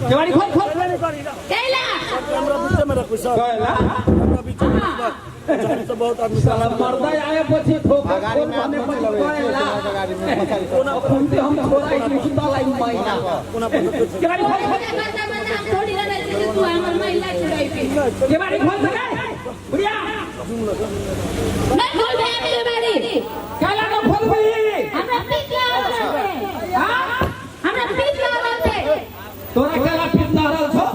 केवाड़ी खोल खोल। कैला हमरा बीचे में रखू सर। कहला हमरा बीचे में रखू सर। से बहुत आदमी साला मर्दा आए पछि ठोकर गाड़ी में खोल आदमी भने पछि लगे, कहला गाड़ी में पछाडि खुनते हम छोरा ई सुतल आई मैना। कोना पर केवाड़ी खोल खोल। मर्दा मर्दा हम थोड़ी ना रहते कि तू हमर महिला छुड़ाई केवाड़ी खोल सके बुढ़िया? नहीं खोल भैया मेरे बारी। कहला न खोलबी। हमरा पीठ लागल छै। हां, हमरा पीठ लागल छै। तोरा केला पीट लहरल छौ?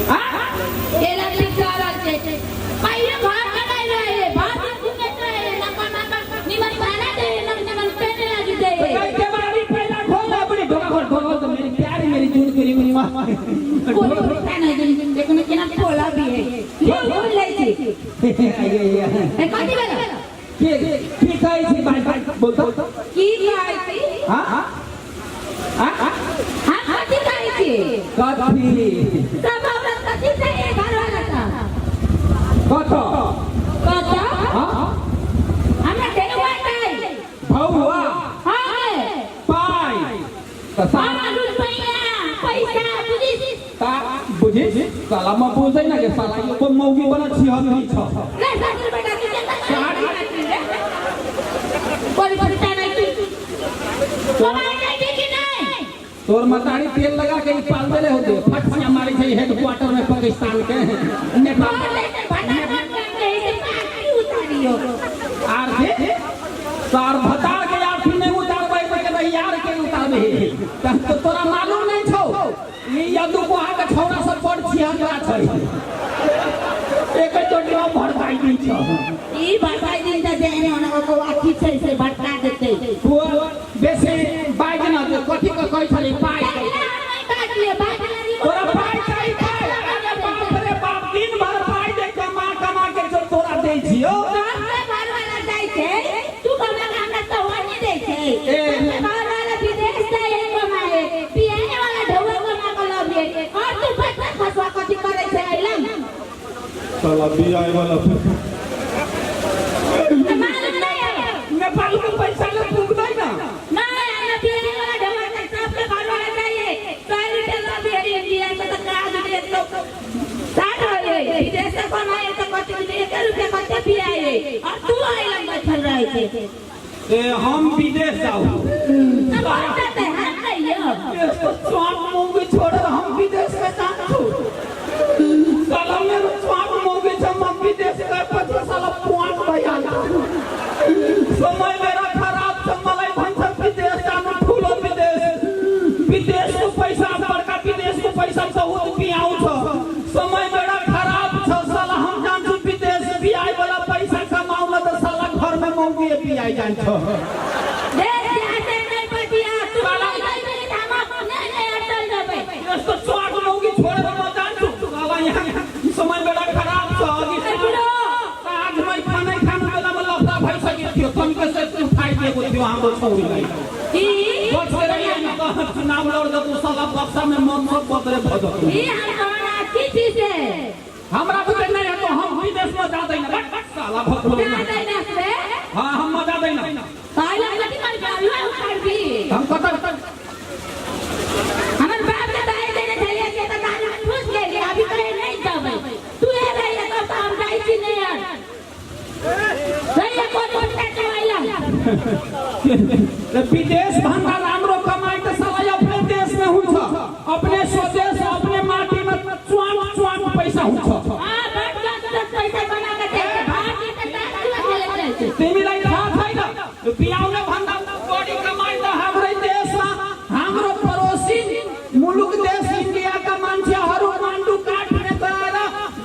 हां, केला पीठ लागल छै। पहिले घर बनाइ रहे, भात घुमैत रहे, नका नका निमन खाना दे, निमन पहने लागी दे। केवाड़ी पहिला खोल अपनी ढोका खोल ढोका खोल। मेरी प्यारी मेरी जून करी मेरी मां। कोई खाना दे देखो ना केना पोला भी है लियो बोल लै छी। ए कथी भेल? के की कहै छी भाई भाई बोलतो? की कहै छी? हां हां हां। हम कथी कहै छी? कथी? सब हमरा कथी चाहिए घरवाला का? कत? कत? हां। हमरा ढेरुआ चाही। भौआ? हाँ। पाइ त हाँ, रुपैया पैसा बुझी? ता बुझी साला म बुझै न के साला यो को मौगी बना छी हम नहीं छ। रे ससुर बेटा तू केतना कोई पैसा नहीं तू कमाई नहीं थी कि नहीं? तोर मतारी तेल लगा के ई पाल देले होते फटफटिया मारे छै हेडक्वार्टर में पाकिस्तान के नेपाल। और लेकर भंडार बंद करके इसे पाकी उतारियो। आर के सार भतार के आर नहीं उतारबै त के यार के उतारबै त तोरा मालूम नहीं छौ ई यदु कोहा के छौड़ा सब बड़ छिहंगरा छै एक चोटी में भड़काई दै छौ। ई भड़काई दिन त देने होना को अथी छै से भटका देते। तू बेसी बाज न दे। कथी के कहै छली पाइ? तोरा पाइ चाही? पाइ? अरे बाप रे बाप, दिन भर पाइ दे कमा कमा के जो तोरा दै छियौ। ए। साला बियाह वाला नेपाल के पैसा ले पुगदै ना। विदेश से कमाए तो कते एक रुपया कते पियाए और तू आइलम बैठल रहे छै। ए हम विदेश जाऊ? तो बात ते हाथ नहीं हो। यस्तो च्वाक मौगी छोडेर हम विदेश में जान्छु? साला मेरो च्वाक मौगी छ, म विदेश गएपछि साला प्वाक भइहाल्छ। समय मेरा खराब छ, मलाई भन्छ विदेश जानु ठुलो विदेश। विदेशको पैसा बड्का, विदेशको पैसा बहुत बियाउँछ। समय मेरा खराब छ साला, हम जान्छु विदेश। बियाए वाला पैसा कमाउन त साला घरमा मौगी बियाइ जान्छ। देख जाते नहीं पटिया तू नहीं नहीं हम नहीं नहीं अटल देबै। यस्तो च्वाक मौगी छोडेर म जान्छु? साला यहाँ समय बेला खराब छ। अघि साँझमै खानै खानु बेलामा लफडा भइसकेको थियो, तन्के से उठाइदिएको थियो हाम्रो छौरीलाई। की? बचेर यहाँ त चुनाव लड्दा त साला बक्सामा मत सब बत्रे भजतो। ई हम कौन की चीज से? हमरा बुझे नहीं है तो हम विदेशमा जाँदैन। बट साला भक्लो। जादै ना से। हाँ, हम म जाँदैन। पहला कथी करबी? अभी उखाड़बी? हम कतऽ? हमर बाप के दाई देने छलियै के तऽ दादी फुस गेली। अभी कहे नहीं जाबै तू ए रही तब तऽ हम जाइ छी। नहीं यार रहिए कोन कोन चलाइला। विदेश भन्दा राम्रो कमाइ त साला अपने देशमे हुन्छ। अपने स्वदेश अपने माटीमा च्वाक च्वाक पैसा हुन्छ। हाँ, बड़ बड़ पैसा बना के दे भागी के तार खेलैत रहै छै। तिमीलाई थाहा छैन, बियाउने भन्दा बढी कमाइ त हाम्रै देशमा हाम्रो पड़ोसी मुलुक देश इन्डियाका मान्छेहरू मान्डु काट्ने गएर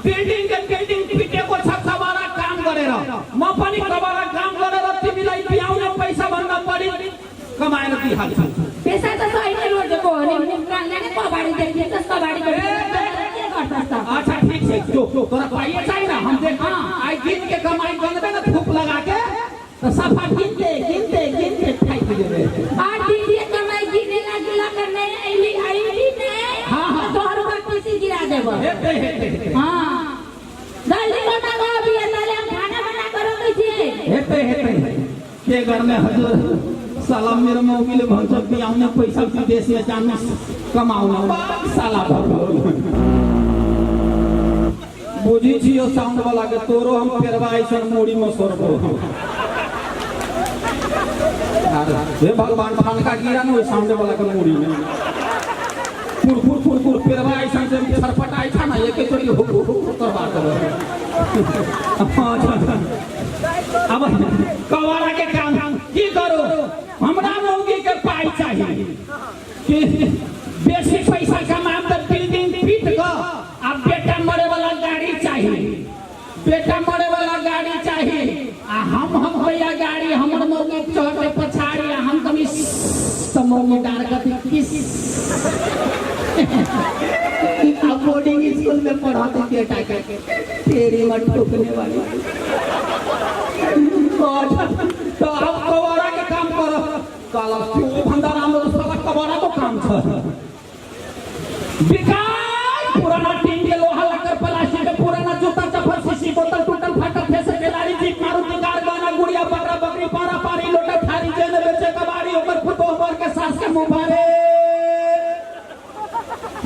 बिल्डिङ के बिल्डिङ पिटेको छ कबारा काम गरेर। म पनि कबारा काम गरेर तिमीलाई बियाउने पैसा भन्दा बढी कमाएर दिइहाल्छु। पैसा त सही नै रोजेको हो नि, मुखकानले नै कबाडी देखिन्छ, कबाडी के गर्छस् त? अच्छा ठीक छै, जो तोरा पाइए चाहिए ना हम देख। आई गिन के कमाई गनबे ना थूक लगा के तो सफा गिनते गिनते गिनते थाकि जेबे। 8 दिन के कमाई गिने लागी लगा नहीं आइली आइली नहीं। हाँ, हाँ। तोहर ऊपर पीसी गिरा देबो। हेतै हेतै हेतै। हाँ, जल्दी बना दो अभी, ताले हम खाना बना कर रखै छियै। हेतै हेतै। के गर्ने हजुर? साला मेरो मौगीले भन्छ बिहाउने पैसा विदेशमा जानु कमाउन बाप साला भगवान बुझी छी यो साउंड वाला के तोरो हम पेरवा ऐसन मूड़ी में सोरबो। हे भगवान, ठनका गिरा न ओइ साउंड वाला के मूड़ी में, कुरकुर कुरकुर पेरवा ऐसन से छरपटाइ छ न, एके चोटी हो हो हो करवा देबै। अब कवारा के काम की करू? हमरा मौगी के पाई चाही कि बेसी पैसा कमाम तऽ बिल्डिंग पीट कऽ आ बेटा मरे वाला गाड़ी चाही, बेटा मरे वाला गाड़ी चाही। आ हम भैया गाड़ी हमर मौगी चढ़ के पछाड़ी आ हम कभी तऽ मौगी डार कथी किस आ बोर्डिंग स्कूल में पढ़ाते बेटा के तेरी में ठोकने वाली। तो अब कवारा के काम कर साला क्यों भंडारा में साला कवारा को काम छ विकास। पुराना टीन के लोहा लक्कड़ प्लास्टिक के पुराना जूता चप्पल शीशी बोतल टूटल फाटल फेस खेलाड़ी जीप मारुति कार गाना गुड़िया बकरा बकरी पारा पारी लोटा थारी जेने बेचे कबाड़ी ओकर पुतोह बर के सास के मुंह भारे।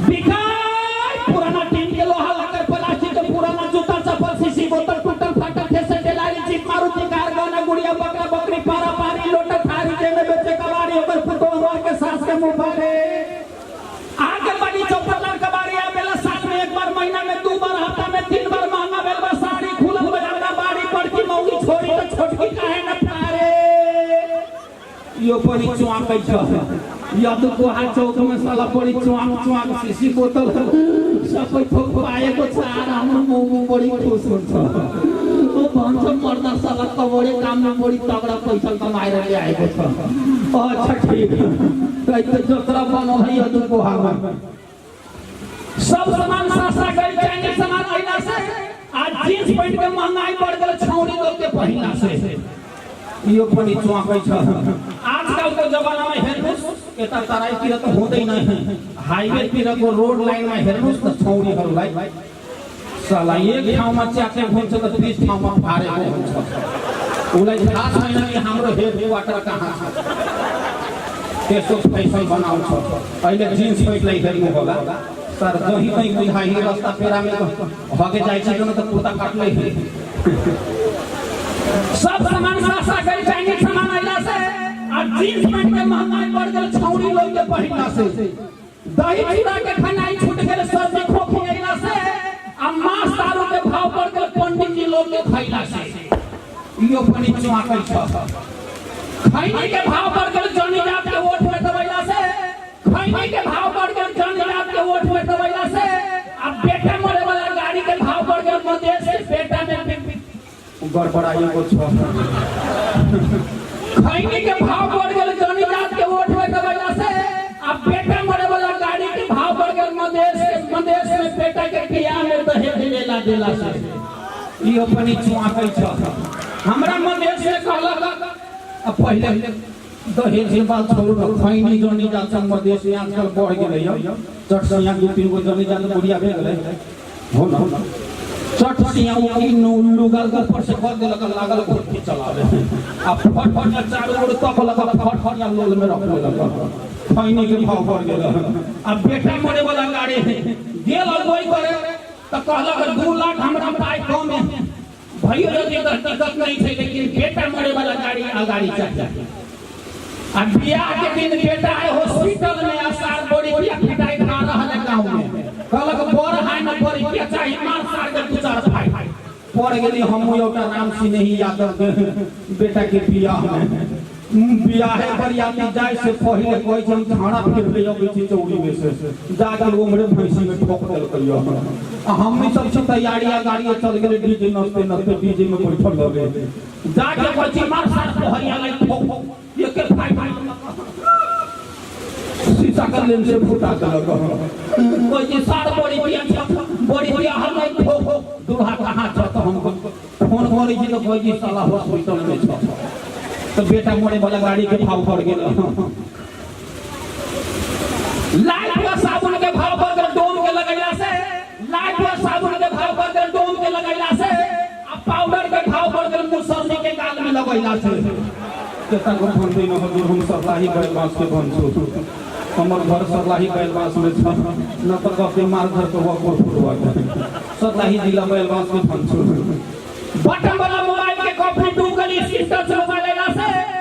विकास पुराना टीन के लोहा लक्कड़ प्लास्टिक के पुराना जूता चप्पल शीशी बोतल टूटल फाटल फेस खेलाड़ी जीप मारुति कार गाना गुड़िया बकरा बकरी पारा पारी लोटा थारी जेने बेचे कबाड़ी ओकर पुतोह बर के सास के मुंह भारे। आंगनबाड़ी चौपट कबाड़ी आवेला साल में एक बार, महीना में दू बार, हफ्ता में तीन बार। महंगा भेल बा साड़ी, खुलल बजाना बाड़ी, बड़की मौगी छोड़ी तो छोटकी काहे न फारे। यो बड़ी चुआकै छ या तो कोहा चौक में साला बड़ी चुआक चुआक शीशी बोतल सबै थोक पाएको छ। आर हाम्रो मोमो बड़ी खुश हुन्छ। ओ भन्छ मर्दा साला कबडे काममा बड़ी तगडा पैसा कमाएर ल्याएको छ। अच्छा ठीक त जत्रा बनल है यदु कोहामा। सब सामान सस्ता गई चाइनीज सामान अइला से आ जींस पैंट के महंगाई बढ़ गेल छौड़ी लोग के पहिनला से। यो पनि चुवाकै छ। आजकलको जमानामा हेर्नुहोस्, यता तराईतिर त हुँदैन, हाइवेतिरको रोड लाइनमा हेर्नुहोस् न छौरीहरूलाई, साला एक ठाउँमा च्यातेको हुन्छ त 20 ठाउँमा फारेको हुन्छ। उसलाई थाहा छैन कि हाम्रो हेड क्वार्टर कहाँ छ। त्यसो फैसन बनाउँछ। अहिले जिन्स पैन्टलाई हेर्नु होला सर, जहीँ तहीँ बुझाइ रास्ता पेरामे हगे जाइ छै त कुर्ता काट्लै। सब सामान सस्ता गई चाइनीज सामान अइला से आ जींस पैंट के महंगाई बढ़ गेल छौड़ी लोग के पहिनला से। दही चूड़ा के खनाई छूट गेल सर्दी खोखी अइला से आ मांस दारू के भाव बढ़ गेल पंडित जी लोग के खैला से। इहो पनि चुआकै छ। खैनी के भाव बढ़ गेल जनी जात के वोट में दबैला से। खैनी के भाव बढ़ गेल जनी जात के वोट में दबैला से आ बेटा मरे वाला गाड़ी के भाव बढ़ गेल मधेश के बेटा में गड़बड़ाइएको छ। खैनी के भाव बढ़ गेल जनी जात के वोट में दबैला से आ बेटा मरे वाला गाड़ी के भाव बढ़ गेल मधेश में बेटा के बियाह में दहेज लेला देला से। इहो पनि चुआकै छ। हमरा मधेश में कहलक आ पहिले दहेज के बात छोड़ू न, खैनी जनी जात सब मधेश में आजकल बढ़ गेलै। चट से यहाँ दू तीन गो जनी जात बुढ़िया भे गेलै हो न, चट से यहाँ ओ ई लुगा ऊपर से कर देलक, लागल घोटी चलावे आ फट फट चारू ओर तक लगा फट फट या लोल में रख लेलक। खैनी के भाव बढ़ गेल आ बेटा मरे वाला गाड़ी गेल अगुवाई करे तऽ कहलक 2 लाख हमरा पाइ कम है भैयो यदि दिक्कत नहीं छै, लेकिन बेटा मरे वाला गाड़ी अगाड़ी चाहिए। आ बियाह के दिन बेटा है हॉस्पिटल में आ सार बड़ी पिया पिटाई खा रहल है गाँव में, कहलक बड़ है न बड़ी पिया चाही मार सार के दू चार भाई पड़ गेली। हम एउटा राम सिनेही यादव के बेटा के बियाह में बियाहे बरियाती जाय से पहिले कहै छै हम झाड़ा फिर ले अबै छी चौरी में से, जाके उम्हरे भैंसी में ठोक देलकै। आ हमनी सब छी तैयारी आ गाड़ी चल गेलै डीजे नचते नचते डीजे में बैठल रहले, जाके कहै छी मार सार पहरिया लाई ठोक एके फाइ फाइ शीशा के लेन से फुटा देलक। कहै छी सार बड़ी पिया बड़ी पिया हम नहीं ठोक दूल्हा कहाँ छ त हम फोन करै छी तऽ कहै छी साला हॉस्पिटल में छ। तो बेटा मरे वाला गाड़ी के भाव बढ़ गेल। लाइफ का साबुन के भाव बढ़ गेल डोम के लगैला से। लाइफ का साबुन के भाव बढ़ गेल डोम के लगैला से आ पाउडर के भाव बढ़ गेल मुसरनी के गाल में लगैला से। केतना को फोन दिन हजूर, हम सरलाही बैलबास के बन छु। हमर घर सरलाही बैलबास में छ, न त कफी मार घर के वकोर फुटवा सरलाही जिला बैलबास के बन छु। बटन वाला मोबाइल के कंपनी डूब गई स्क्रीन टच मोबाइल अइला से।